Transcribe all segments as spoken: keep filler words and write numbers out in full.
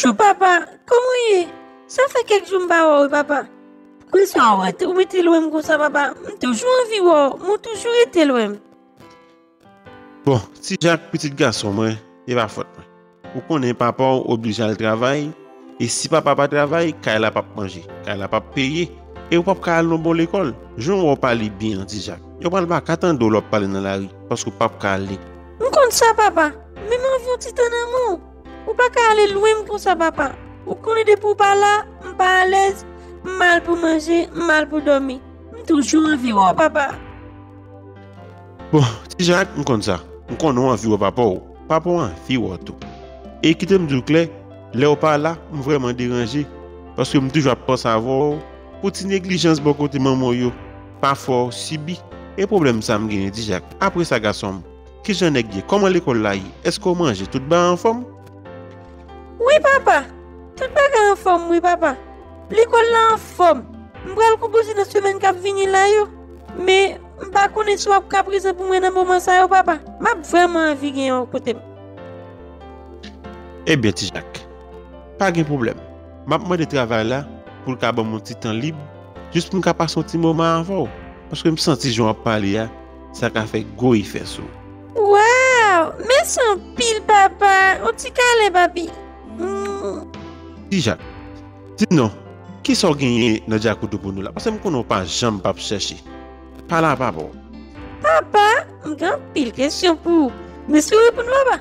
Bonjou, papa. Kòman w ye? Sa fè kèk jou m pa wè w, papa. Poukisa w rete, w rete lwen m konsa, papa? M toujou anvi wè w, men w toujou rete lwen m. Bon, Ti Jak, pitit gason mwen, e pa fòt mwen. Ou konnen papa w oblije al travay, e si papa pa travay, kay la p ap manje, kay la p ap peye, e ou p ap ka al nan bon lekòl. Jan w wè w pale byen an, Ti Jak, yo pral pa ka tande w lè w ap pale nan lari, paske w p ap ka ale. M konn sa, papa, men m anvi yon ti tan nan men w. Ou pa ka ale lwen m konsa, papa. Ou konnen depi w pa la, m pa alèz, m mal pou manje, m mal pou dòmi. M toujou anvi wè w, papa. Bon, Ti Jak, m konn sa. M konnen w anvi wè papa w. Papa w anvi wè w tou. E kite m di w klè, lè w pa la, m vrèman deranje, paske m toujou ap panse avè w pou ti neglijans bò kote manman w yo pa fè w sibi. E pwoblèm sa m genyen, Ti Jak. Apre sa, gason m, kijan nèg ye? Kòman lekòl la ye? Èske w manje? Tout bagay anfòm? Wi, papa. Tout bagay anfòm, wi, papa. Lekòl la anfòm. M pral konpoze nan semèn k ap vini la yo. Men, m pa konnen si w ap ka prezan pou mwen nan moman sa yo, papa. M ap vrèman anvi gen w kote m. Ebyen, Ti Jak, pa gen pwoblèm. M ap mande travay la pou l ka ban m yon ti tan lib, jis pou m ka pase yon ti moman avè w. Paske m santi jan w ap pale a, sa ka fè gwo efè sou ou. Waw! Mèsi anpil, papa! Yon ti kalen, papi! Mm. Ti Jak, di m non, kisa w genyen nan djakout ou pou nou la? Paske m konnen w pa janm p ap chèche. Pale a papa w. Papa, m gen anpil kesyon pou ou. Men si w reponn, papa.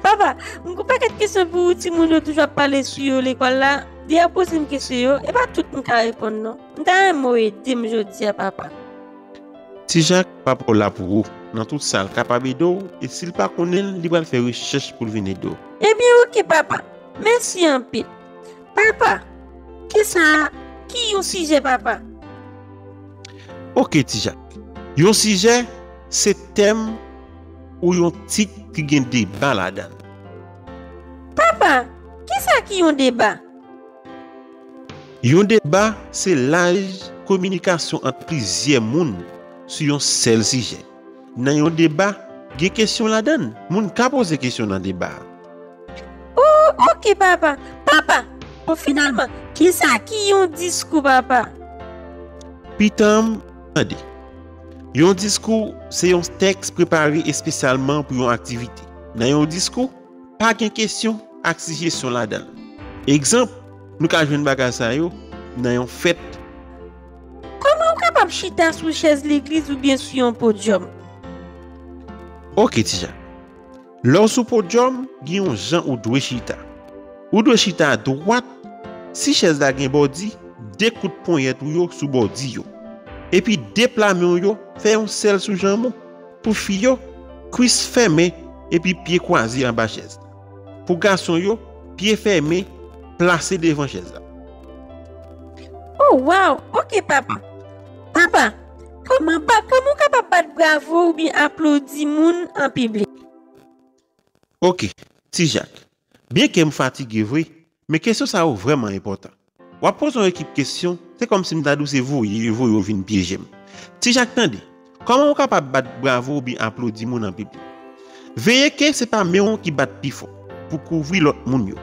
Papa, m gen yon pakèt kesyon pou ou, timoun yo toujou ap pale sou yo lekòl la. Depi w ap poze m kesyon yo, e pa tout m ka reponn non. M ta renmen w ede m jodi a, papa. Ti Jak, papa w la pou ou, nan tout sa l kapab ede w, e si l pa konnen l, li pral fè rechèch pou l vin ede w. Ebyen, oke, papa. Mèsi anpil. Papa, kisa ki yon sijè, papa? Oke, Ti Jak. Yon sijè, se tèm ou yon tit ki gen deba ladan l. Papa, kisa ki yon deba? Yon deba se laj kominikasyon ant plizyè moun sou yon sèl sijè. Nan yon deba, gen kesyon ladan l. Moun ka poze kesyon nan deba a. O, oke, papa. Papa, bon, finalman, kisa ki yon diskou, papa? Pitanm, tande. Yon diskou se yon tèks prepare espesyalman pou yon aktivite. Nan yon diskou, pa gen kesyon ak sijesyon ladan l. Egzanp, nou ka jwenn bagay sa yo nan yon fèt. Kòman w kapab chita sou chèz legliz oubyen sou yon podyòm? Oke, Ti Jak. Lè w sou podyòm, gen yon jan ou dwe chita. Ou dwe chita dwat, si chèz la gen bòdi, de kout ponyèt ou yo sou bòdi yo. Epi de pla men w yo, fè yon sèl sou janm ou. Pou fi yo, kwis fèmen epi pye kwaze anba chèz la. Pou gason yo, pye fèmen, plase devan chèz la. O, waw! Oke, papa. Papa, kòman, pa, kòman w kapab bat bravo oubyen aplodi moun an piblik? Oke, Ti Jak. Byenke m fatige vre, men kesyon sa yo vrèman enpòtan. W ap poze yon ekip kesyon, se kòmsi m ta di w se voye yo voye w vin pyeje m. Ti Jak, tande, kòman w kapab bat bravo oubyen aplodi moun an piblik? Veye ke se pa men w ki bat pi fò pou kouvri lòt moun yo.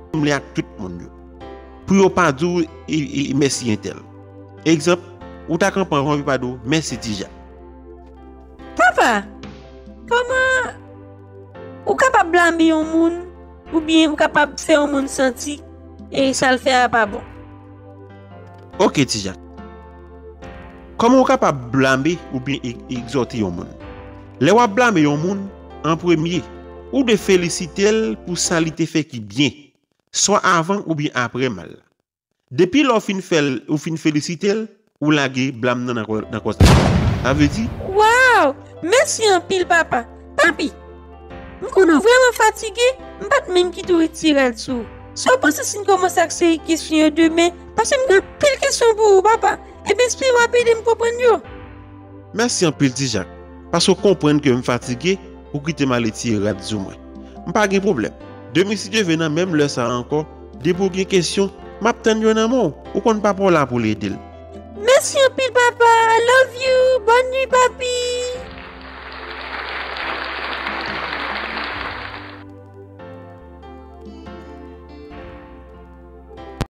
Sanble ak tout moun yo. Pou yo pa di w, e, e, mèsi entèl. Egzanp, ou ta kanpe anvan epi pa di w, mèsi, Ti Jak. Papa, kòman ou kapab blame yon moun oubyen ou kapab fè yon moun santi e sa l fè a pa bon? Oke, Ti Jak. Kòman ou kapab blame oubyen e-, egzòte yon moun? Lè w ap blame yon moun, an premye, ou dwe felisite l pou sa li te fè ki byen, swa avan oubyen apre mal la. Depi lè w fin fè l, ou fin felisite l, ou lage blam nan nan kò, nan kò sa. Sa vle di, waw! Mèsi anpil, papa. Papi, m konnen w vrèman fatige, m pa t menm kite w ret ti rad sou ou. Sa w panse si n kòmanse ak seri kesyon yo demen? Paske m gen anpil kesyon pou ou, papa. Ebyen, espere w ap ede m konprann yo. Mèsi anpil, Ti Jak, paske w konprann ke m fatige, ou kite m ale tiye rad sou mwen. M pa gen pwoblèm. Demen, si Dye vle, nan menm lè sa a ankò, depi w gen kesyon, m ap tann yo nan men w. Ou konn papa w la pou l ede l. Mèsi anpil, papa. I love you. Bòn nwi, papi.